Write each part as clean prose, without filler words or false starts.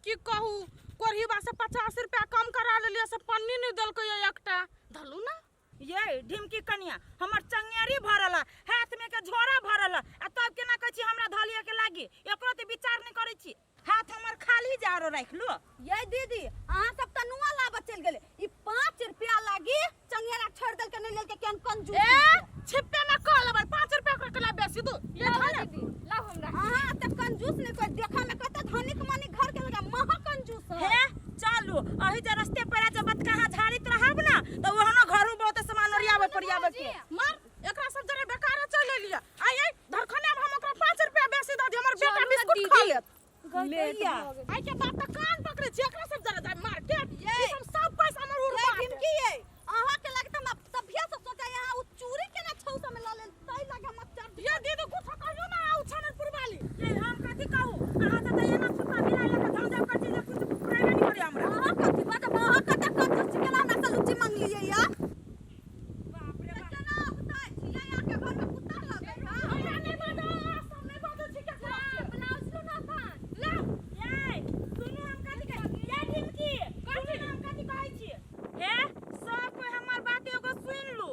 की कहू कोरहीबा से 50 रुपया कम करा लेलियै से पन्नी नहि देलकै एकटा। धलू ना। ये ढिमकी कनिया, हमर चंगेरी भरल है, हाथ में के झोरा भरल है, आ तब केना कहै छी हमरा धलिए के लागी? एकरो ते विचार नहीं करै छी। हाथ हमर खाली जा रो राख लो। ये दीदी, अहाँ सब त नुआ लाबऽ चलि गेलै। ई 5 रुपया लागी चंगेरा छोड़ि देलकै, नहि लेलकै। केहन कंजूस! ए छिप्पे में कह लेबै 5 रुपया ओकरा केला बेसी दू ये लाबो धल। दीदी, लाओ हमरा। अहाँ तऽ कंजूस नहि कोइ, देखऽ में कते धनिक मनिक घर के लगा, महा कंजूस है। हे चलू, अही जे रस्ते पर जे बतकहा झाड़ित रहब ना त ओहनो घरू बहुत सामान ओरियाबे पोरियाबे के। मार एकरा सब जरे बेकार चल एलियै। आइ आइ धरखने हम ओकरा 5 रुपया बेसी दऽ दियै, हमर बेटा चलू ना बिस्कुट दीदी। खा लेत। लेट भऽ गेल। आइ के बाप तऽ कान पकड़े छी, एकरा सब जरे जाय मार्केट। ये। ई सब सब पैसा हमर ये उड़बा। ढिमकी, ये अहाँ के लगता हम सभ्य से सोचा यहाँ उ चूड़ी केना छौ सब में लऽ लेल, तै लगे हम चढ़। ये दीदी, कुछ कहियो ना आउ छनरपुर वाली। ये हम कथी कहू? अहाँ सब त एना छुपा भिड़ा लके झमझम कर छी जे कुछ पुराबे नहीं करे हमरा। अहाँ कथी बात, अहाँ कते कंजूस छी, केना हमरा से लुच्ची मंगलियै या? बाप रे बाप। केना उतार छियै? अहाँ के घर में कुत्ता लगै है? हमरा नहि बाजो, सब नहि बाजो छी केकरो से। ब्लाउज लो ना अपन। लाउ ये सुनू, हम कथी कहै, ये ढिमकी सुनू ना, हम कथी कहै छी। हे सब कोई हमर बात एगो सुन लू।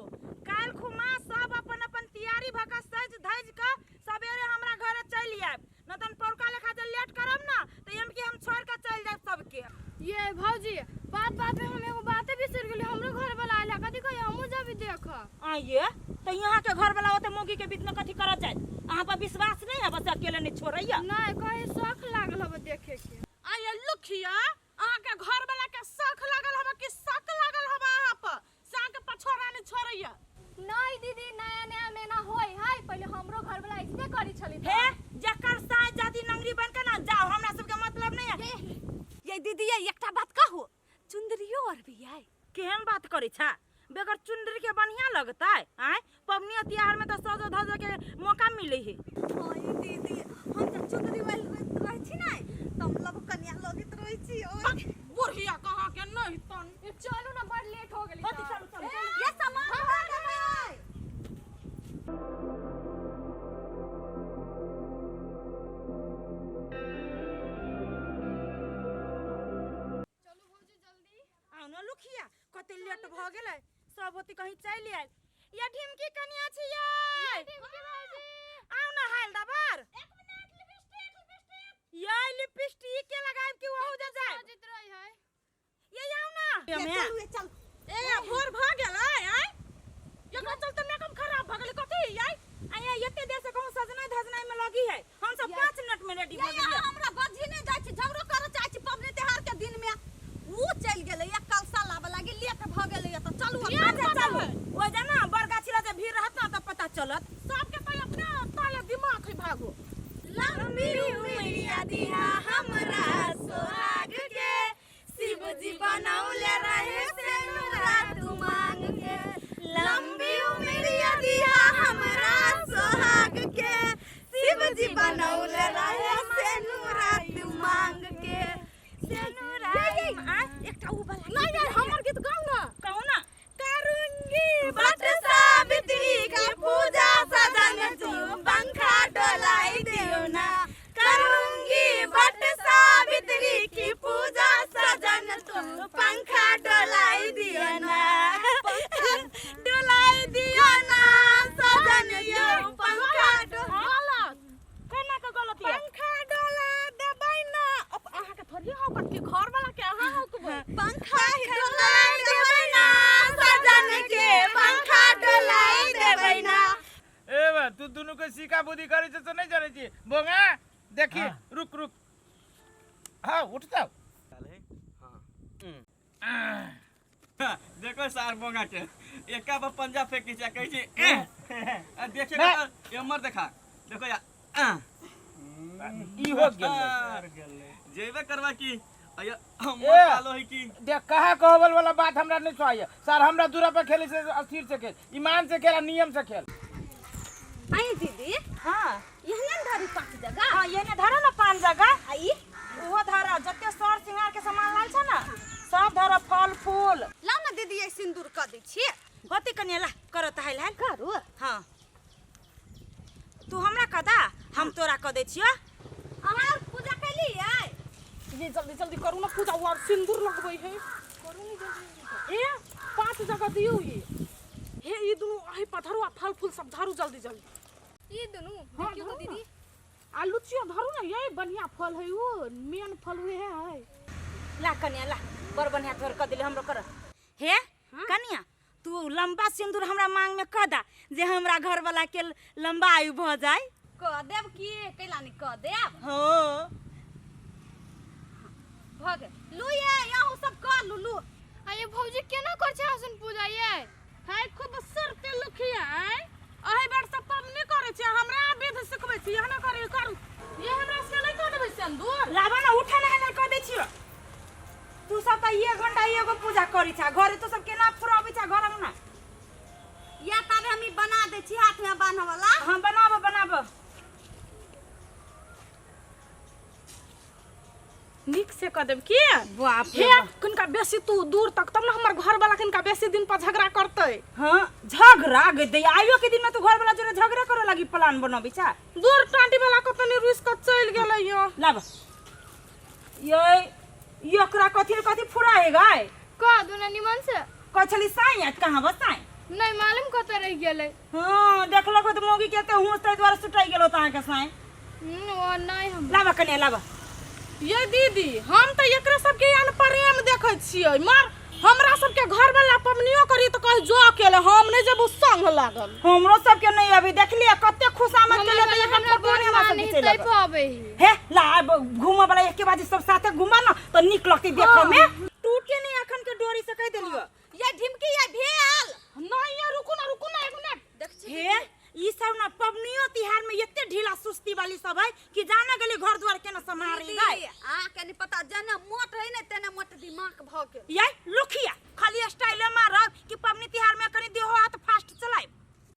काल्हि खुमा सब अपन अपन तैयारी भऽ कऽ सजि धजि कऽ सवेरे हमरा घरे चलि आयब, न तन पौरका लेखा जे लेट करब ना तऽ एम की हम छोड़ि कऽ चलि जायब सबके। ये भौजी, बात बात में हम एगो बाते बिसर गेली। हमरो घर वाला आयल है, कथी कहियो, हमहूँ जबी देख। आइए तऽ यहाँ के घर वाला ओते मौगी के बीच में कथी करऽ जायत? अहाँ पर विश्वास नहीं है, बस अकेले नहीं छोड़ैया। नहीं, कहीं शौक लागल हबे देखे के। आइए लुखिया, अहाँ के घर वाला के शख लागल हबे कि शक लागल हबे अहाँ पर से अहाँ के पछोड़ा नहीं छोड़ैया? नहीं दीदी, नया नया मेना होय है, पहले हमरो घर वाला ऐसने करी छली। हे जकर साय जाति नंगरी बन के ना जाओ, हमरा सबके मतलब नहीं है। ये दीदी, ये एकटा बात कहू, चुंदरियो और भी आई? केहन बात करै छा? बगैर चुनरी के बढ़िया लगतै? आँय, पबनी तिहार में तो सजो धजो के मौका मिले है। हाँ ये दीदी, हम जब चुंदरी वाली रहै छी ने तऽ हम लव कन्या लगैत रहै छी ओय। बुढ़िया कहाँ के नहीं तन। ये चलू ना, बड़ लेट हो गेली। होती, चलू चलू। ये सामान भर देबै। चलू भौजी, जल्दी आउ न लुखिया, कते लेट भऽ गेलै। सब होती कहीं चलि आयल। या ढिमकी कनिया छियै, आउ न हाल दबर। एक मिनट, लिपस्टिक, लिपस्टिक। ये लिपस्टिक के लगायब कि ओहू जे जायब? सजित रही है। ये आउ ना। ये चलू, ये चल। ए भोर भऽ गेलै। आइ एकरा चलते मेकअप खराब भऽ गेलै। कथी आइ? आया एते देर से कहूँ सजनाइ धजनाइ में लगी है, हम सब 5 मिनट में रेडी ये भऽ गेलियै। अहाँ हमरा बज्झी नहि जाइ छी, झगड़ो करऽ चाहै छी पबनी त्योहार के दिन में। ऊ चलि गेलै या कलसा लाबऽ लागी, लेट भऽ गेलै, तऽ चलू अपना। अच्छा चलू, ओहि जे ना बड़ गाछी लग जे भीड़ रहत ना तऽ पता चलत। सबके तऽ अपने ताले दिमाग है, भागो। लंबी उमरिया दिया हमरा सोहाग के, शिव जी बनौले रहे से नुरा तू मांग के। लंबी उमरिया दिया हमरा सोहाग के, शिव जी बनौले रहे से नुरा तू मांग के, से नुरा। आ एकटा ऊ वाला। नहीं यार, हमर गीत गाउ ना। कहू ना। करूंगी वट सावित्री का पूजा सजन तुम पंखा डोलाई दियो ना। करूंगी वट सावित्री की पूजा सजन तुम पंखा डोलाई दियो ना, डोलाई दियो ना सजन तुम पंखा डोला। गलत। केना के गलत ये? पंखा डोला देबै ना। अब अहाँके थोड़ी हौकत कि घर वाला के अहाँ हौकबै। पंखा डोलाई देबै ना सजन के, पंखा डोलाई देबै ना। ए बा, तू दुनू के सीखा बुद्धि करे छै से नहीं जाने छी। बोंगा देखी। रुक रुक, हाँ उठ जाओ। देखो सार बोंगा के एका पर पंजा फेंकी छै, कहै छै एह। आ देखे ना। के एमर देखा, देखो या आह। ई हो गेल। जेबे करबा की अया ए। हमर पालो है की? देख, कहा कहबल वाला बात हमरा नहीं चाहिए सर। हमरा दूरा पर खेले से स्थिर से खेल, ईमान से खेल आ नियम से खेल। आई दीदी। हाँ। एहने ने धरी पाँच जगह? हाँ, ये ने धरो ना पाँच जगह। आ ई? ओहो धरा, जते सर सिंगार के सामान लाल छ ना सब धरा, फल फूल। लाउ ना दीदी, ये सिंदूर कऽ दै छी। होती कनिया, ला करो त हाल हाल। करू? हाँ, तू हमरा कदा, हम तोरा कऽ दै छियो। अहाँ पूजा कैलियै? ये जल्दी जल्दी करू ना पूजा और सिंदूर लगबै है करू नहीं जल्दी ए 5 जगह दियौ ये हे ई दुनू अहि पधरू आ फल फूल सब धरू जल्दी जल्दी ई दुनू हाँ, देखियो तो धरू ना। दीदी आ लुचियो धरू ना ये बढ़िया फल है वो मेन फल उहे है ला कन्या ला बड़ बढ़िया तोहर कऽ देले हमरो कर हे कन्या तू लंबा सिंदूर हमरा मांग में कऽ दा जे हमरा घर वाला के लंबा आयु भऽ जाय कऽ देब की कैला नहीं कऽ देब हो भऽ गेल लू ये अहूँ सब कऽ लू लू आ ये भौजी केना कर छै हसन पूजा ये है खूब सरते लुखिया आय अहि बेर सब पबनी करै छी हमरा विध सिखबै छी एहना करै करू ये हमरा से नहि कऽ देबै सिंदूर लाबा ना उठा ना एना कऽ दै छियो तू सब तऽ एक घंटा एगो पूजा करै छा घरे तू सब केना फुराबै छा घर अंगना या ताबे हम ई बना दै छी हाथ में बान्ह वाला हाँ बनाबो बनाबो नीक से कऽ देब की बाप रे हे बाप। किनका बेसी तू दूर तक तब ने हमर घर वाला किनका बेसी दिन पर झगड़ा करतै हाँ झगड़ा गे दै आइयो के दिन में तू घर वाला जोरे झगड़ा करे लागी प्लान बनाबी छा दूर टांटी वाला कतनी रुस कऽ चलि गेलै यो लाब ये ये एकरा कथी न कथी फुरा है गाय कह दू ना निमन से कहै छली साई आज कहाँ बस साई नहीं मालूम कतऽ रहि गेलै हाँ देखलक तऽ मौगी के एते होश ताहि दुआरे सुटाइ गेलो तऽ अहाँके साई ओ नहीं हम लाबऽ कनिया लाबऽ ये दीदी हम तऽ एकरा सबके यान प्रेम देखै छियै मर हमरा सबके घर वाला पबनियो करी तऽ कही जो अकेले हम नहि जेबू संग लागल हमरो सबके नहीं अभी देखलिए कते खुशामद हमरा केलिए तऽ वाला एकर हमरा फोटो बड़ नहि हमरा सब माने घिचेलक तै पर आबै ही हे ला आब घूमऽ वाला एके बाजी सब साथे घूमऽ न तऽ नीक लगतै देखऽ में टूटे नहीं अखन के डोरी से कहि देलियो ये ढिमकी ये भेल नहीं ये रुकू ना रुकू ना एक मिनट देख छी हे ई सब ना पबनियो तिहार में एते ढीला सुस्ती वाली सब है कि जाना गेली घर द्वार केना सम्हारी गाय आ के नहीं पता जेना मोट है ने तेना मोट दिमाग भ गेल ये लुखिया खाली स्टाइल मारब कि पबनी तिहार में कनी देहो हाथ फास्ट चलाइब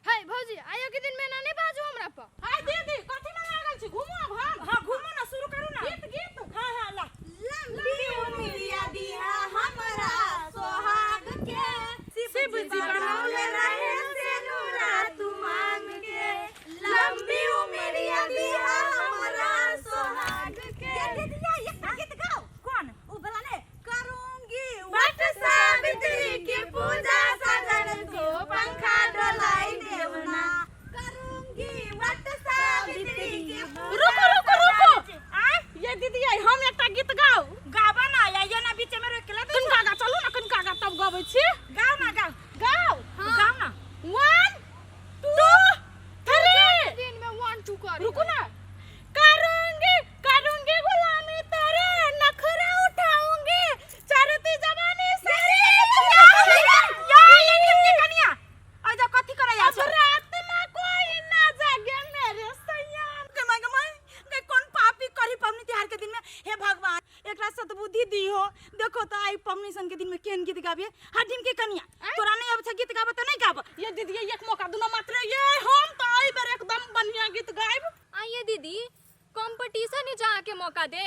हे भौजी आइयो के दिन में ना नहीं बाजू हमरा पर हाय दीदी कथी में लागल छी घुमू अब हम हां घूमो ना शुरू करू ना गीत गीत हां हां ला लंबी उम्रिया दिहा हमरा सोहाग के शिव जी बनौले रहे सेनुरा तू मांग के लंबी उम्रिया दिहा हमरा सोहाग के ये दीदिया ये गीत गाओ कौन उ वाला ने करूंगी वट सावित्री की पूजा सजन को पंखा डोलाई देवना करूंगी वट सावित्री की पूजा रुको रुको रुको आय ये दीदी आई हम एकटा गीत गाउ गाबा ना या ये ना बीच में रोक ले कनका गा चलू ना कनका गा तब गबै छी गाओ ना गाओ गाउ गाओ ना 1 2 3 दिन में 1 2 कर रुको ना करूंगी करूंगी गुलामी तेरे नखरा उठाऊंगी चढ़ती जवानी से या ये निमके कनिया आ जा कथी करे अब रात में कोई ना जागे मेरे सैया के माय गे माय गे कौन पापी करी पबनी तिहार के दिन में हे भगवान एकरा सतबुद्धि दी हो देखो तो आई पबनी सन के दिन में केहन गीत गाबिए हडिम के कनिया तोरा नहीं अब गीत गाबे तो नहीं गाब ये दीदी ये एक मौका दूना मात्र ये हम तो आई बेर एकदम बढ़िया गीत गायब आइए दीदी कंपटीशन ही जहाँ के मौका दे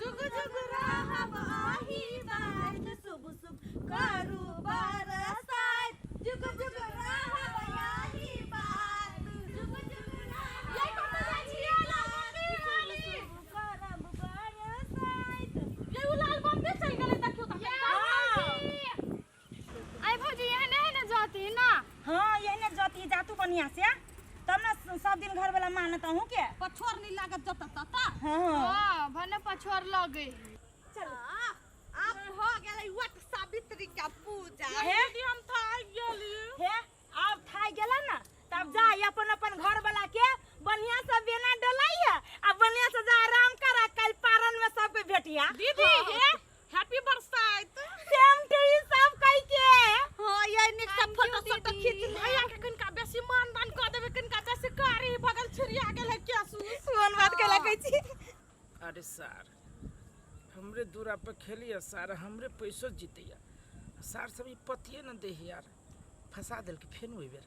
जुग जुग रहब आही बात शुभ शुभ करू बरसात जुग जुग रहब आही बात जुग जुग रहब ये कतऽ जाइ छियै लाल बत्ती वाली? शुभ करब बरसात ये उ लाल बत्ती चलि गेलै देखियौ तऽ आई भौजी यहाँ नहीं ना जाती ना हाँ यही जाती जातू बढ़िया से तब ना सब दिन घर वाला मानता हूँ के पछोर नहीं लागत जत तता हाँ हां भने पछोर लगे आब हो गेलै वट सावित्री का पूजा हे दीदी हम थाकि गेली हे आब थाक गेला ना तब जा अपन अपन घर वाला के बढ़िया से बेना डलाइया आ बढ़िया से जा आराम करा कल पारन में सबके भेटिया दीदी हे happy Barsait same to you सब कह के हाँ ये निक से फोटो सोटो खींच ले भैया के कनिका बेसी मान दान कऽ देबै कनिका बेसी कारी भगल छिड़िया गेल है केसु सुन बात केला कहै छी अरे सार हमरे दूरा पर खेलिए सार हमरे पैसो जीतैया सार सब ई पतिए न दे यार फंसा देलकै फेन ओहि बेर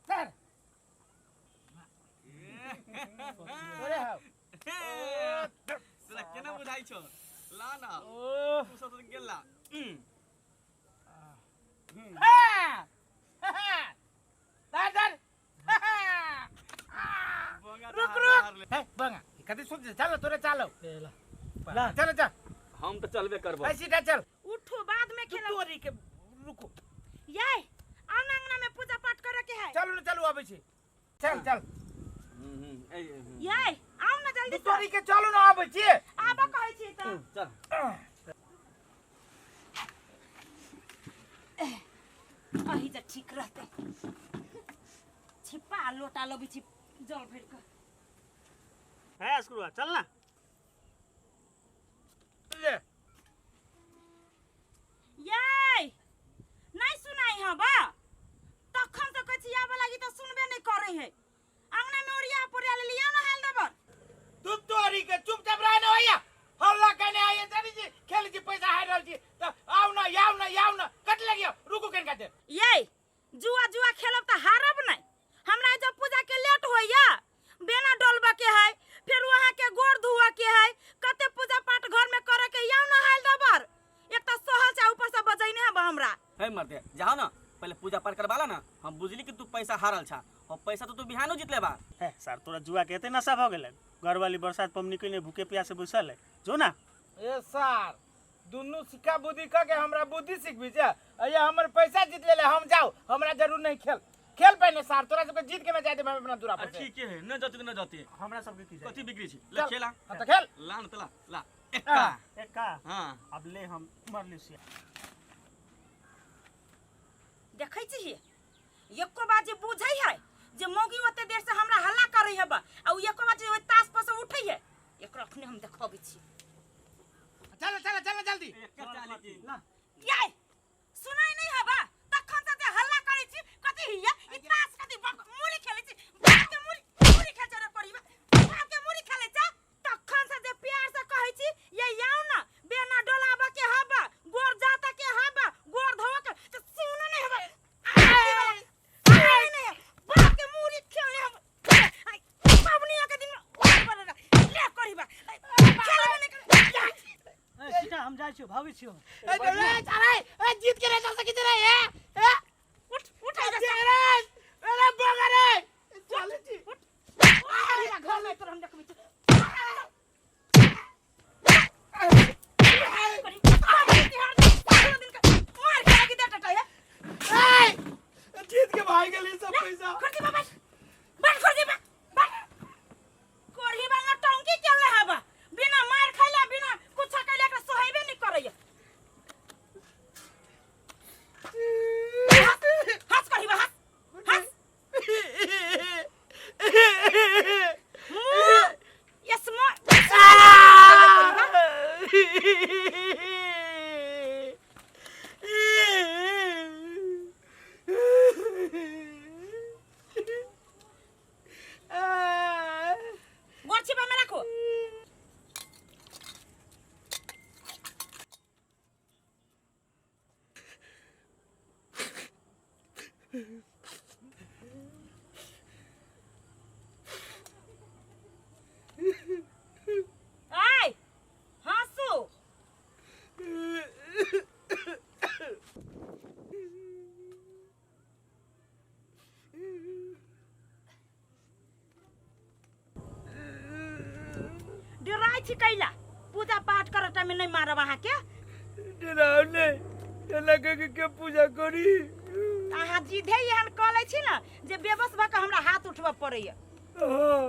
सर अरे हाउ तोरा केना बुझाइ छौ ला ना ओ तू सब तऽ गेला हा हा सर सर बोंगा रुक, रुक। हारले। है बंगा कथी सोच चलो तोरे चलो। ला। चल चल हम तो चलबे करबो। ऐसी सीधा चल। उठो बाद में खेलब। तोरी के रुको। ये आउ ना अंगना में पूजा पाठ करे के है। चलू न चलू आबै छी। चल चल। ये आउ ना जल्दी से। तोरी के चलू न आबै छी। आबा कहै छी त। चल। अही जे ठीक रहते। छिपा लोटा लबै छी जल भरि के। है स्क्रूआ चल ना। ले। ये नहीं सुनाई है बा। तखन से कहै छी आबे लागी त सुनबे नहीं करे है। अंगना में ओरिया पोरिया ले लिया ना हाल दबर। तू तोरी के चुपचाप रह न होया। हल्ला कने आये जानी छी खेल छी पैसा हार रहल छी त आउ न आउ न आउ न कट लगियो रुकू कन काटे। ये जुआ जुआ खेलब त हारब नहीं। हमरा जब पूजा के लेट होइया बेना डोलबा के है फिर वहां के गोर धुआ के है कते पूजा पाठ घर में करे के याव ना हाल दबर। एक त सहल चा ऊपर से बजैने है हमरा। हे मर्दे जाओ ना पहले पूजा पाठ करवाला ना। हम बुझली कि तू पैसा हारल छा और पैसा तो तू बिहानो जीत लेबा। है सर तोरा जुआ के एते नशा भ गेलै। घरवाली बरसात पमनी के भूखे प्यासे बैसल है जो ना। ए सर दुनू सिक्का बुद्धि क के हमरा बुद्धि सिखबी छे। अये हमर पैसा जीत लेले हम जाओ हमरा जरूर नहीं खेल खेल पहिने सार तोरा सबके जीत के न जाय देब हम अपना दूरा पर। ठीक है न जाती न जाती हमरा सबके की जाय कथि बिगड़ी छी ले खेला। हां त खेल ला न तला ला एक्का एक्का। हां अब ले हम मरली से। देखै छी एको बात जे बुझै है जे मौगी ओते देर से हमरा हल्ला करै है बा आ उ एको बात जे ओइ तास पर से उठै है एकरा अखने हम देखबै छी। चल चल चल जल्दी। एक्का चाली की ला। ये सुनाई नहीं है बा तखन से जे हल्ला करै छी कथि हिया ई तास कथि मुरी खेलै छी बाप के मुरी मुरी खेल रे करी बाप के मुरी खेलै छ। तखन से जे प्यार से कहै छी ये आउ ना बेना डोलाबा के हबा गोर जाता के हबा गोर धोवा के त सुन नहीं हबा। नहीं बाप के मुरी खेलने हम पावनी के दिन ले करी बा खेलबे नहीं कर। ए सीता हम जाइ छियो भागै छियो। ए चल ए जीत के रे चल सकी रे ए ए उठ उठ अरे अरे बगा रे चल छी उठ घर में तोर हम देखबै छी। मार के लगी दे टटा है। ए जीत के भाग गेली सब पैसा। खुर्ची बा बैठ बैठ खुर्ची बा बैठ। कोरही बा ना टंकी केले हबा बिना मार खैला बिना कुछ कैला एकरा सोहेबे नहीं करैया। हंस करही बा हंस हंस। यसमा गोर छिपा में राखो। आय हंसू। डराइ छी कैला पूजा पाठ करऽ टाइम में नहीं मारब अहाँ के। डराउ नहीं एना के के पूजा करी। अहाँ जिधे एहन कऽ लै छी ने जे बेबस भऽ कऽ हमरा हाथ उठबऽ पड़ैया। हां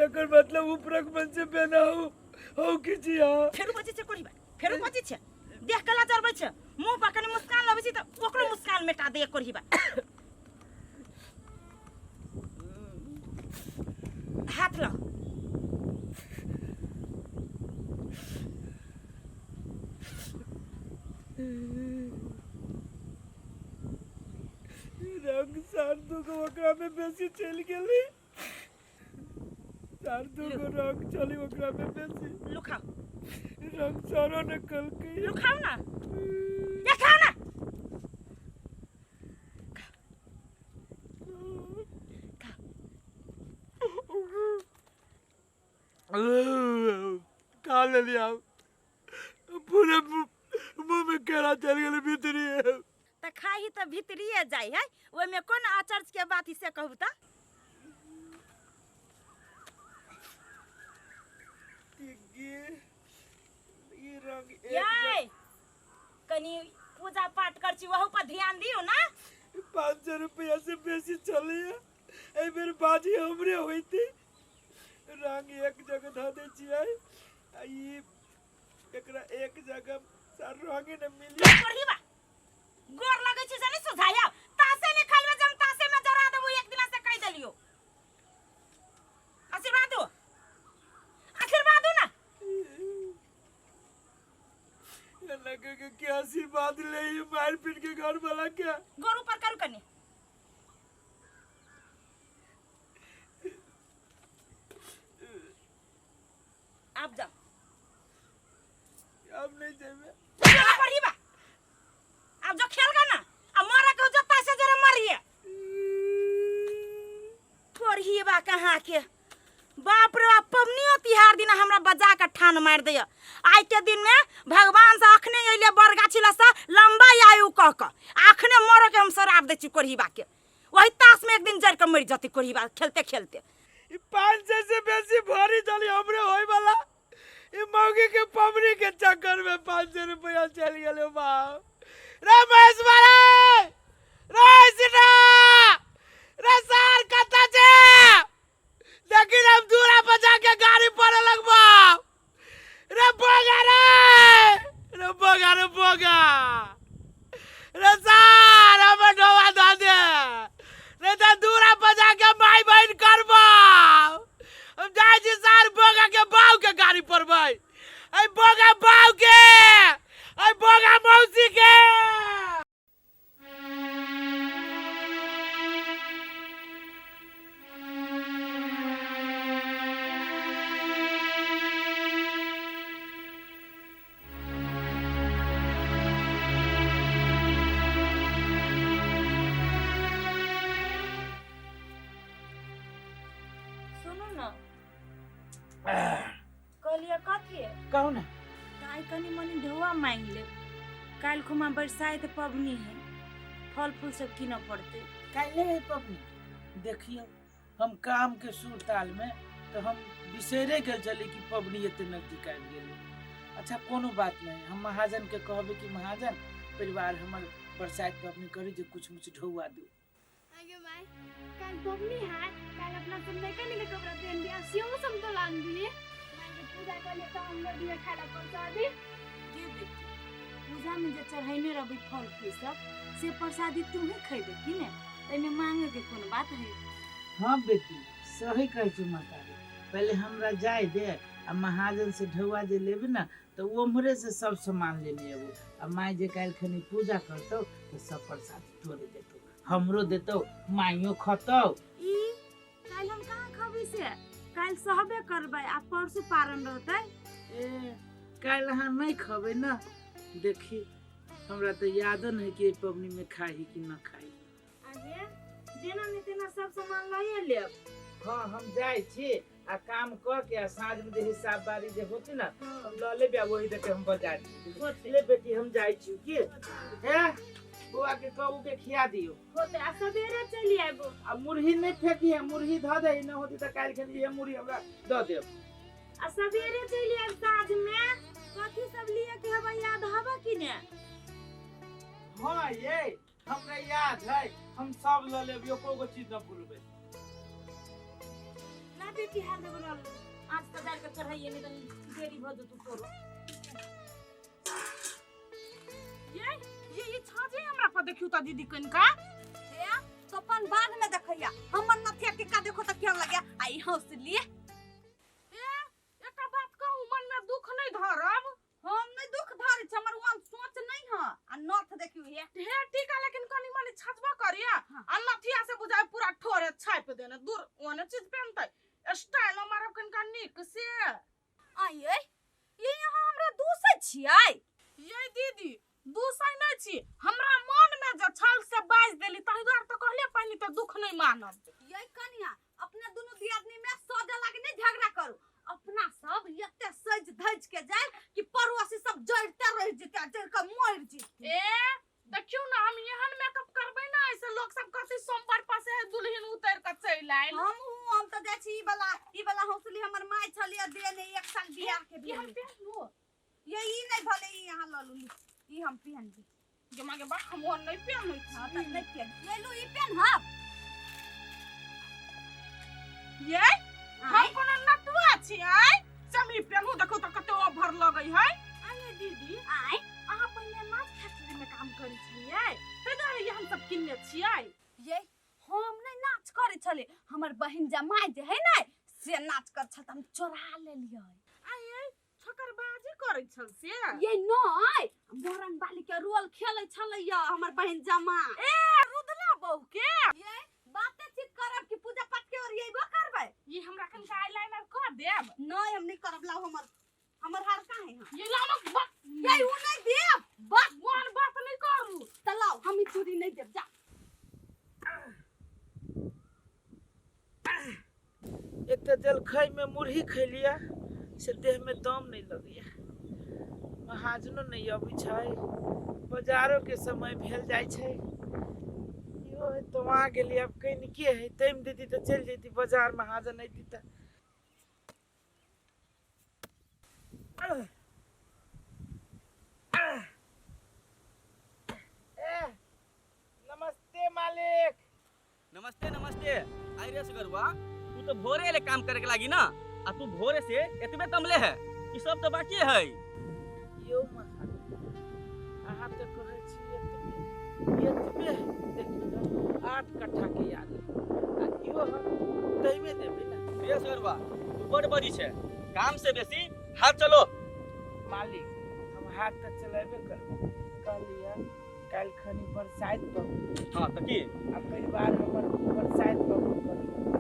एकर मतलब ऊपरक मन से बेना हो हो की छी। हां फेरू बजै छै कोरी बा फेरू बजै छै देख के लाजरबै छै मुँह पर कनी मुस्कान लबै छी त ओकरो मुस्कान मेटा दे कोरी बा। हाथ लो। रंग सार दुगो ओकरा में बेसी चलि गेलै। सार दुगो रंग चली ओकरा में बेसी। लुखाओ। रंग सारो ने कलकै। लुखाओ ना ये खाओ ना। खा लेली हम पूरे मुंह में केरा चल गेलै भीतरी। त खाही त भीतरिए जाइ है ओहिमे कोन आचर्य के बात से कहू त। ध्यान दियो ना। 500 रुपया से बेसी चलैया। एहि बेर बाजी हमरे होइते। रंग एक जगह धऽ दै छियै आ ई एकरा एक जगह सार रंगे ने मिली। पढ़ी बा गोर लगै छै से नहीं सुझाया तासे नहीं खालबे जम तासे में जरा देबो एक दिना से कह देलियो। आशीर्वाद दो, आशीर्वाद दो ना। लगे के क्या आशीर्वाद ले ई मार पीट के घर वाला के। गोर ऊपर करू कनी। आप जाओ। अब नहीं जेबे। चलो पढ़ी बा अब जो खेल गा ना आ मारा के जो तासे जरा मारिए थोड़ी बा कहाँ के। बाप रे बाप, पबनियो तिहार दिन हमरा बजा के ठान मार दे। आइ के दिन में भगवान से अखने अइले बरगाछी लसा लंबा आयु कह के अखने मर के हम शराब दै छी कोढ़ी बा के। वही ताश में एक दिन जर के मर जती कोढ़ी बा खेलते खेलते। ई 500 से बेसी भरी चली हमरे होय वाला। ई मौगी के पबनी के चक्कर में 500 रुपया चल गेलो बाप। रे महेश्वरा, रे सीता, रे सार कतऽ छै? देखी हम दूरा पर जाके गाड़ी पड़े लगबो। रे बोगा रे, रे बोगा रे बोगा, रे सार हमर ढोबा धऽ दे, नहीं तऽ दूरा पर जाके माय बहिन करबो। हम जाइ छी सार बोगा के बाऊ के गाड़ी पड़बै। ऐ बोगा बाऊ के, ऐ बोगा मौसी के। सुनू ना, कहलिए कथी? कहू ना। आइ कनी मनी ढौआ मांगि लेब, काल्हि खुमा बरसाइत पबनी है, फल फूल सब कीनऽ पड़तै। काल्हि है पबनी? देखियौ हम काम के सुर ताल में तो हम बिसरे गेल छली कि पबनी एते नजदीक आबि गेलै। अच्छा कोनो बात नहीं, हम महाजन के कहबै कि महाजन परिवार हमर बरसाइत पबनी करी जे कुछ मुछ ढौआ दू। आगे माय, काल्हि पबनी है, काल्हि अपना सब नयका नयका कपड़ा पहन दिया, सेहो सब तो लान दिए। माय के पूजा कर ले तो हम दिए खाए ला प्रसादी। के बेटी, पूजा में जे चढ़ैने रहबै फल फूल सब से प्रसादी तू ही खैबे कि ने, एहिमे मांगे के कोनो बात है? हाँ बेटी सही कहै छौ मातारी, पहले हमरा जाय दे आ महाजन से ढौआ जे लेबे ना तो उम्हरे से सब सामान लेने अबू। आ माय जे काल्हि खनी पूजा करतौ तो सब प्रसाद तोरे देतौ, हमरो देतौ, माइयो खतौ। ई काल्हि हम कहाँ खबै से, काल्हि सहबे करबै आ परसू पारण रहतै। ए काल्हि अहाँ नहीं खबै ना? देखी हमरा तो यादो नहीं कि एहि पबनी में खाही कि न खाही। आगे जेना ने तेना सब सामान लए लेब। हाँ हम जाइ छी आ काम क के आ साँझ में जे हिसाब बारी जे होते ना हम ल लेबे आ वही देके हम बाजार छी। ले बेटी हम जाइ छी की हे बौआ के कहू के खिया दियो। होते आ सवेरे चलि आबो। आ मुरही नहीं फेंकी है, मुरही धऽ दे, न होती तऽ काल्हि खनी इहे मुरही हमरा दऽ देब। आ सवेरे चलि आब साँझ में। कथी सब लिए के हबे याद हबे कि ने? हाँ ये हमरा याद है, हम सब ल लेब, एको गो चीज न भूलबै। ना बेटी हाल देबो न, आज तऽ जाय के चढ़ाइए नहीं तऽ देरी भऽ जेतौ तोरो। ये छाजे हमरा पर देखियो त दीदी कनिका। हे तो अपन बाद में देखैया, हमर नथिया के का देखो त केहन लगैया। आई हंस लिए। ए एकटा बात कहू, मन में दुख नहीं धरब। हम नहीं दुख धरै छी, हमर ओहन सोच नहीं ह। आ नथ देखियो हे। हे ठीक है, लेकिन कनी मनी छजबो करिया आ नथिया से बुझाय पूरा ठोरे छापि देने, दूर ओने चीज पहनतै, स्टाइल मारब कनिका नीक से। आई ए ये यहाँ हमरा दूसै छियै? ये दीदी दूसै नहीं छी, हमरा मन में जे छल से बाजि देली, ताहि दुआरे तऽ कहलियै पहिने तऽ दुख नहीं मानब। ये कनिया अपना दुनू दियादनी में सजे लागे नहीं झगड़ा करू, अपना सब एते सज धज के जाए कि पड़ोसी सब जड़ते रह जेते, जड़ के मर जेते। ए देखियो ना हम एहन मेकअप करबै ना ऐसे लोग सब कहतै सोमवार पासे है दुल्हन उतर के चलि आयल। हम तऽ जाइ छी ई वाला हौसली हमर माय छलियै देने एक साल बियाह के ई हम भेल। पहनलु। ये ई नहीं भले ई यहाँ लऽ लू, ई हम पहनबी। गे मागे बा हम ओहन नहि पेन्है हां छी त नहि पेन ये लू ई पेन हब ये हम कोनो नटुआ छी आय से हम ई पेन्हू देखू तऽ कते ओभर लगै है आये दीदी आय अहाँ पहिने नाच फैक्ट्री में काम करै छलियै ताहि दुआरे ई हम सब किनने छियै ये हम नहि नाच करै छलियै हमर बहिन जमाइ जे है ने से नाच कर छल त हम चोरा लेलियै आये छोकरबाजी करै छल से ये नहि मोरंग बाली के रोल खेलै छलैया हमर बहिन जमाइ ए रुदला बहू के ये बाते चीत करब कि पूजा पाठ के ओरियेबो करबै ई हमरा कनिका आईलाइनर कऽ देब नहि हम नहि करब लाउ हमर हमर हार कहाँ है ये लाउ ना बस ये उ नहीं देब बस मोहन बात नहीं करू त लाउ हम ई चूड़ी नहीं देब जा एक तऽ जलखै में मुरही खैलियै से देह में दम नहीं लगैया महाजनो नहीं अबै छै बाजारो के समय भेल जाइ छै इहो है तो आ गेली आब कनिके है तैम देती तऽ चलि जैती बाजार महाजन अयती तऽ ए नमस्ते मालिक नमस्ते नमस्ते आई रे सगरुआ तू तो भोरे एले काम करे के लागी ना आ तू भोरे से एतबे तमले है ई सब तो बाकी है यौ महाराज अहाँ तऽ कहै छी एतबे एतबे देखियौ तऽ 8 कट्ठा के याद आ इहो हम तैमे देबै ने रे सगरुआ तू बड़ बड़ी छै काम से बेसी हाथ चलो मालिक हम हाथ तऽ चलेबे करबै कहलियै काल्हि खनी बरसाइत पबनी हाँ तऽ की आ परिवार हमर बरसाइत पबनी करैया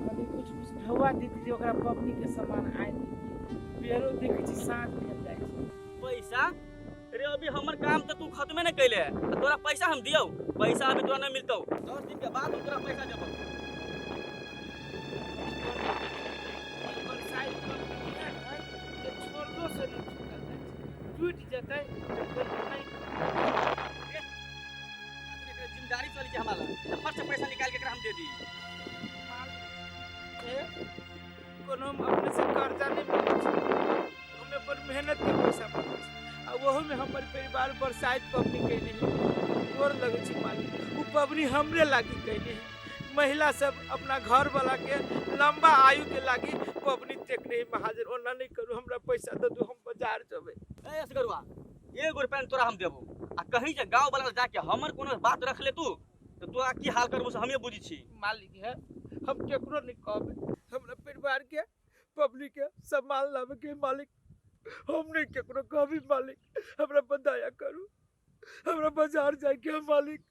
कनि कुछ कुछ ढौआ देती जे ओकरा पबनी के सामान आनि देती बेरो देखै छी साँझ भेल जाइ छै पैसा रे अभी हमर काम तऽ तू खत्मे नहीं कैले है आ तोरा पैसा हम दियौ पैसा अभी तोरा नहीं मिलतौ 10 दिन के बाद हम तोरा पैसा देबौ ई बरसाइत पबनी एहन है जे छोड़लो से नहि छूटल जाइ छै टूटि जेतै तऽ फेर नहि एकरा जिम्मेदारी चली छै हमरा लग तऽ फट से पैसा निकाल के एकरा हम दे दी ए, कोनो हम अपने से कर्जा नहीं मांगै छी हम अपन मेहनत के पैसा मांगै छी आ ओहोमे हमर परिवार बरसाइत पबनी कैने है गोर लगै छी मालिक ओ पबनी हमरे लागी कैने है महिला सब अपना घर वाला के लंबा आयु के लागी पबनी टेकने है महाजन ओना नहीं करू हमरा पैसा दे दू हम बाजार जेबै ए असगरुआ एगो रुपया ने तोरा हम देबो आ कहीं जे गाँव वाला जाके हमर कोनो बात रख ले तू तऽ तोरा की हाल करबो से हमे बुझी छी मालिक है हम केकरो नहीं कहबै हमरा परिवार के पब्लिक के सम्मान लाबे के मालिक हम नहीं केकरो कहबी मालिक हमरा पर दया करू हमरा बाजार जाय के मालिक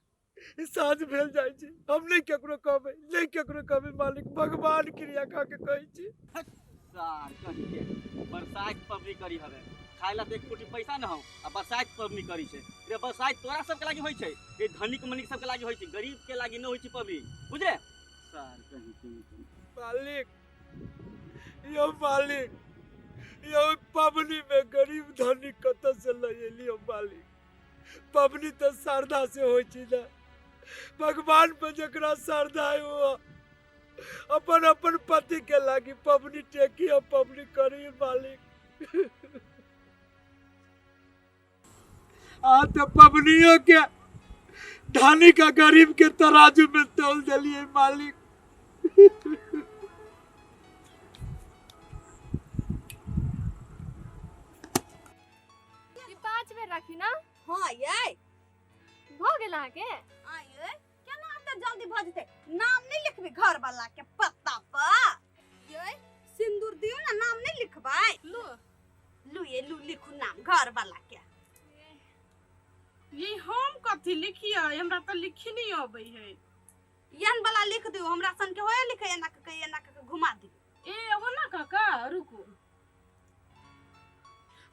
ई साँझ भेल जाइ छै हम नहीं केकरो कहबै नहीं केकरो कहबै मालिक भगवान क्रिया खा के कहै छी सार कहीं के बरसाइत पबनी करी हवे खाय ला तो एक फुटी पैसा न हो आ बरसाइत पबनी करी छै रे बरसाइत तोरा सबके लागी होइ छै रे धनिक मनिक सबके लागी होइ छै गरीब के लागी न होइ छै पबनी बुझले सार कहीं के मालिक यौ मालिक यौ पबनी में गरीब धनिक कतऽ से लऽ एलियै मालिक पबनी तऽ श्रद्धा से होइ छै ने भगवान पर जकरा श्रद्धा है वो अपन अपन पति के लागी पबनी टेकी और पबनी करी मालिक आ तो पबनियों के धनी का गरीब के तराजू में तोल दिलिए मालिक ई 5 बेर राखी ना हाँ ये भऽ गेल अहाँके आये केना एते जल्दी भऽ जेतै नाम नहि लिखबी घर वाला के पत्ता पर ये सिंदूर दियौ ना नाम नहि लिखबै लू लू ये लू लिखू नाम घर वाला के ये हम कथी लिखिए हमरा तऽ लिखी नहीं अबै है एहन वाला लिख दियौ हमरा सन के होए लिखे एना के एना के घुमा दियौ ए ओना काका रुकू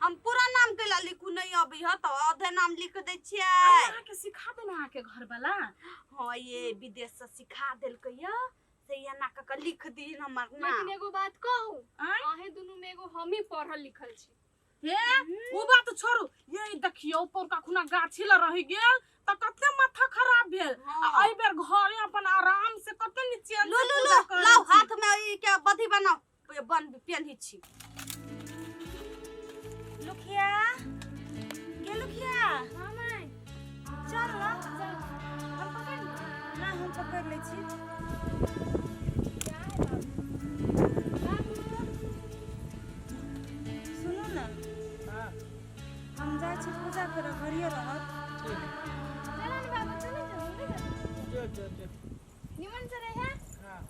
हम पूरा नाम कैला लिखू नहीं अबै ह तऽ आधे नाम लिख दै छियै अहाँके सिखा देना अहाँके घर वाला हाँ ये विदेश से सिखा देलकै य से एना कऽ के लिख दीन हमर लेकिन नाम एगो बात कहू आँय? अहें दुनू में एगो हमही पढ़ल लिखल छी हे ओ बात छोड़ू ये देखियौ पौरका खुना गाछी लग रहि गेल तऽ कते माथा खराब भेल आ हाँ। एहि बेर घरे अपन आराम से कते निचेन लू से लू पूजा लू करै लाउ छी। हाथ में ई के बधी बनाउ बन पेन्ही छी लुखिया गे लुखिया हाँ माय चल ना, हम पकड़ ली ना, हम पकड़ लै छी। सुनू ना, हाँ। हम जाइ छी पूजा करऽ, घरिये रहत। ठीक। चलो ने बाबू, चलो चलो। जो जो जो। निमन से रहे। हाँ।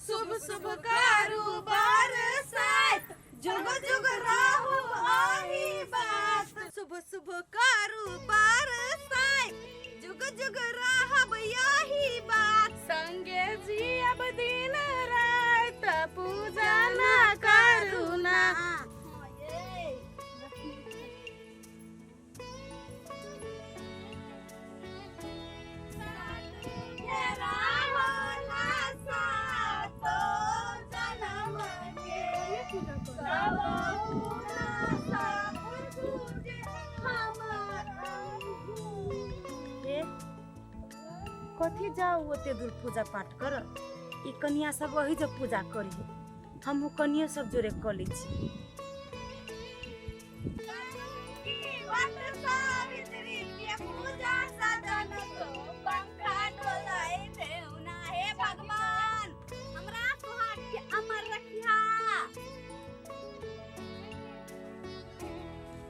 शुभ शुभ कारोबार साथ, जुग जुग राहु आही बात। शुभ शुभ कारोबार साथ, जुग जुग राहब याही बात। संगे जियब दिन रात, पूजा ना करू ना। ए कथी जाऊ ओते दूर पूजा पाठ कर, ई कनिया सब वही जब पूजा करी, हमहूँ कनियो सब जोरे कऽ लै छी। वट सावित्री के पूजा सजन तो पंखा डोलाई देउना। हे भगवान, हमरा सुहाग के अमर रखिहा।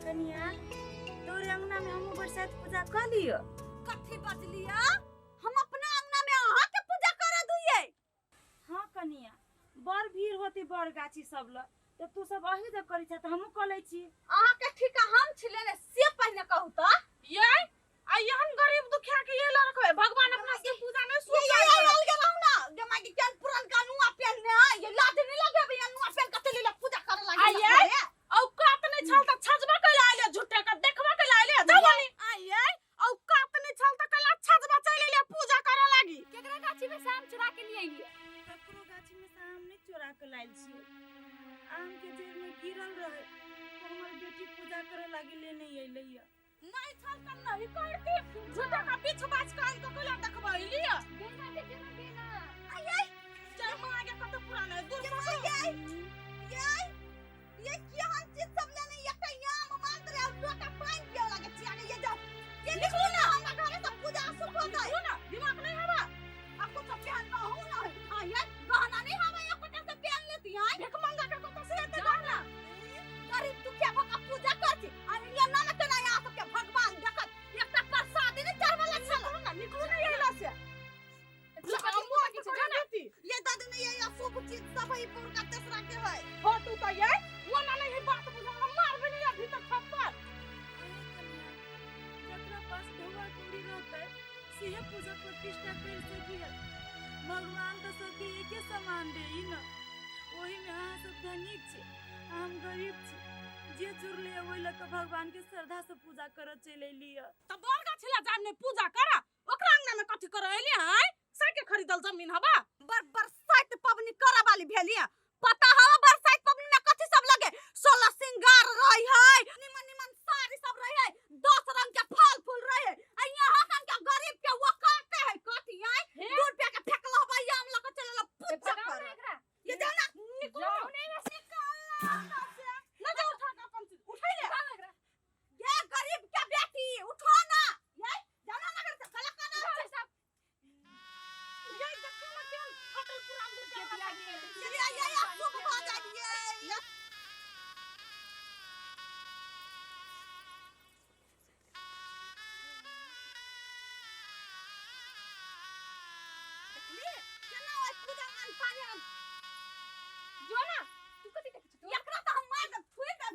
कनिया, तोरे अंगना में हमहूँ बरसात पूजा कऽ लिअ। कथी बजलिया? हम अपना अंगना में अहाँ के पूजा कर दुइये? हाँ कनिया, बड़ भीड़ होती बड़ गाछी सब ल, तऽ तू सब अही जब करै छ तऽ हमहूँ कऽ लै छी। अहाँ के ठीका हम छिले ने, से पहिने कहू त। ये आ एहन गरीब दुखिया के ये रखबे, भगवान अपना से पूजा नहीं ये स्वीकार ये करत। आयल गेलहुँ ना गे माई के केहन पुरनका नुआ पेहनने है, ये लाज नहीं लगे ये नुआ पेहन कते लेला पूजा करे लागे। आये औकात नहीं छल त छजबा के आइले, झूठे के देखबा के आइले जवानी। आये औकात नहीं छल त कैला छजबा चल एले पूजा करे लागी। केकरा गाछी में से आम चुरा के लिए अइलियै? ककरो गाछी में से आम नहि चोरा के लायल छियै, आम के जड़ में गिरल रहे तऽ हमर बेटी पूजा करे लागी लेने अयलै यऽ। नहीं छल त नहीं करती, झूठे का पीछ बाज के आइन के कैला देखबा एलिए। बेना के जेना बेना। आये चल मां के कत पुराना है दूर ये माई ये ये ये केहन चीज सब लेने, एकटा आम मात्र और लोटा पानि पिय लागे छी आगे। ये जाओ, ये निकलू ना हमरा घरे से, पूजा अशुभ हो जाए। निकलू ना, दिमाग नहीं हवा। अब कुछ पहन रहू ना आये, गहना नहीं हवा एक से पहन लेती है। भीख मंगा के कत से एते गहना। गरीब दुखिया भका पूजा करती आ ये ना ना केना यहाँ सबके भगवान देखत, एकटा प्रसादी नहीं चढ़वला छल। निकलू ना, निकलू ना एला से। ये दादी ने ये अशुभ चीज सब है पुरका तेसरा के है। हो तू तो ये वो ना नहीं बात बुझा, हम मारबे नहीं अभी तक थप्पड़। अरे कनिया, जकरा पास ढौआ कौड़ी रहतै सेहे पूजा प्रतिष्ठा कर सकी है। भगवान तऽ सबके एके समान दे न, ओही में अहाँ सब धनिक छी आ हम गरीब छी। जे जुड़ले ओहि लऽ कऽ भगवान के श्रद्धा से पूजा करऽ चलि एली यऽ। त बड़ गाछी ला जाम ने पूजा करा, ओकरा अंगना में कथी कर एली है? साके खरीदल जमीन हवा। बर बरसाइत पबनी करे वाली भेलिया, पता हवा बरसाइत पबनी में कथी सब लगे? 16 सिंगार रही है, निमन निमन साड़ी सब रही है, 10 रंग के फल फूल रही है। आ यहाँ सन के गरीब के वो काटे है कथी है? 2 रुपया के फेकल हवा आम लके चलल पूजा भगाओ करे। ना एकरा। ये जाओ ना, निकलो ना, जा उठा के अपन चीज उठाई ले। भगाओ एकरा। ये गरीब के बेटी उठो ना, ये जाओ ना नगर से कला कला। उठाओ सब। ये देखो ना केहन फटल पुरान के बियाह गेल। ये ये ये शुभ भ जाइए। देखली केना ओइ पूजा मान पानी हम। जो ना। तू कथी देखै छी तू? एकरा त हम मार देब, थुइ देब,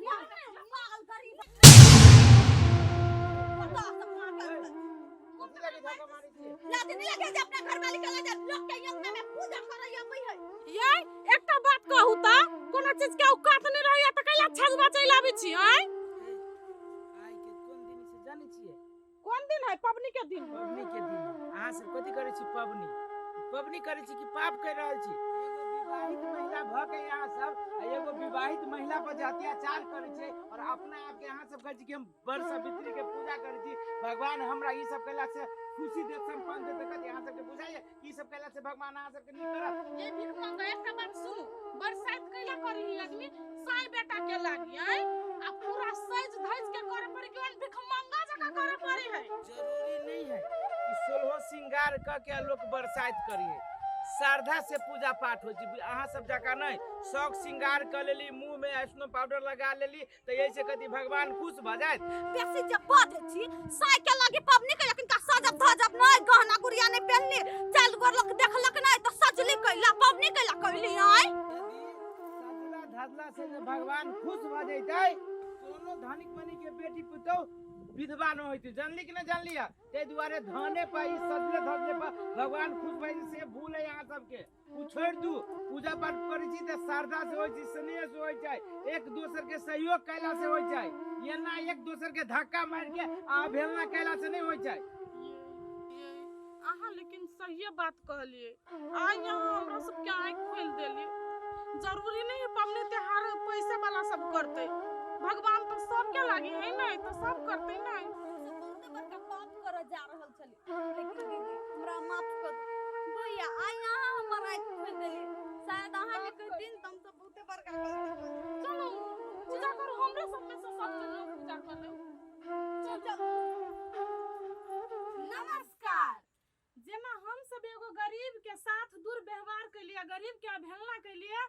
पागल गरीब। पता सब मार कर कथी लागी धक्का मारै छियै? लाज नहीं लगे जे अपना घरवाली के लाज लोग के अंगना में पूजा करे अबै है। ये एकटा बात कहू त कोनो चीज के औकात नहीं रहैया त कैला छजबा चलि आबै छी आय? आइ के कोन दिन से जानै छियै? कोन दिन है? पबनी के दिन। पबनी के दिन। अहाँ सब कथी करै छी? पबनी पबनी करै छी कि पाप कर रहल छी? एगो विवाहित महिला भऽ के अहाँ सब आ एगो विवाहित महिला पर जे अत्याचार करै छै और अपना आप के अहाँ सब कहै छी कि हम बड़ सावित्री के पूजा करै छी, भगवान हमरा ई सब कैला से खुशी देत, सम्पन्न देत। कथी अहाँ सबके बुझाइए ई सब कैला से भगवान अहाँ सबके नीक करत? ये भीख मंगा, एकटा बात सुनू, बरसाइत कैला करी आदमी साई बेटा के लागी आय, आ पूरा सज धज के करे पड़ी कि भीख मंगा जका के करे पड़ी है। जरूरी नहीं है कि सोलहो श्रृंगार क के लोग बरसाइत करिए, श्रद्धा से पूजा पाठ होइ छै। अहाँ सब जकाँ नहि शौक श्रृंगार क लेली, मुँह में स्नो पाउडर लगा लेली तऽ एहि से कथी भगवान खुश भऽ जायत। बेसी जे बजै छी साइकिल लागी पबनी के, लेकिन का सजब धजब नहीं, गहना गुड़िया नहीं पहनली, चल गोर लोग देखलक नहीं तो सजली कैला पबनी कैला कैली। आय सजला धजला से जे भगवान खुश भऽ जैतै, कोनो धनिक मनी के बेटी पुतोह विधवा न होइतै। जानली कि न जानली? ताहि दुआरे धने पर ई सजले धजले पर भगवान खुश भऽ जैतै से भूल है अहाँ सबके। उ छोड़ि दू, पूजा पाठ करै छी तऽ श्रद्धा से होइ छै, स्नेह से होइ छै, एक दोसर के सहयोग कैला से होइ छै। एना एक दोसर के धक्का मारि के आ अवहेलना कैला से नहि होइ छै। अहाँ लेकिन सहिए बात कहलिए, आइ यहाँ हमरा सबके आँखि खोलि देलिए। जरूरी नहीं है पबनी त्योहार पैसे वाला सब करते, भगवान तो सबके लागी है नहीं तो सब करते नहीं। बहुते बड़का पाप करऽ जा रहल छली, लेकिन दीदी हमरा माफ कर दू। भैया आइ अहाँ हमर आँखि खोलि देली, शायद अहाँ के कहतीन तऽ हम सब बहुते बड़का गलती कर देली। चलो पूजा करू, हमरे सब में से सब लोग पूजा कर ले। चल। नमस्कार। जेना हम सब एगो गरीब के साथ दुर्व्यवहार कैलिए, गरीब के अवहेलना कैलिए,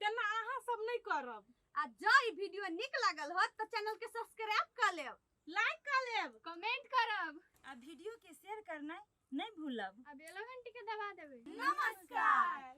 तेना अहाँ सब नहीं करब। आ जँ ई वीडियो नीक लागल होत तऽ चैनल के सब्सक्राइब कर लेब, लाइक कर लेब, कमेंट करब आ वीडियो के शेयर करना नहीं भूलब आ बेलो घंटी के दबा देबै। नमस्कार।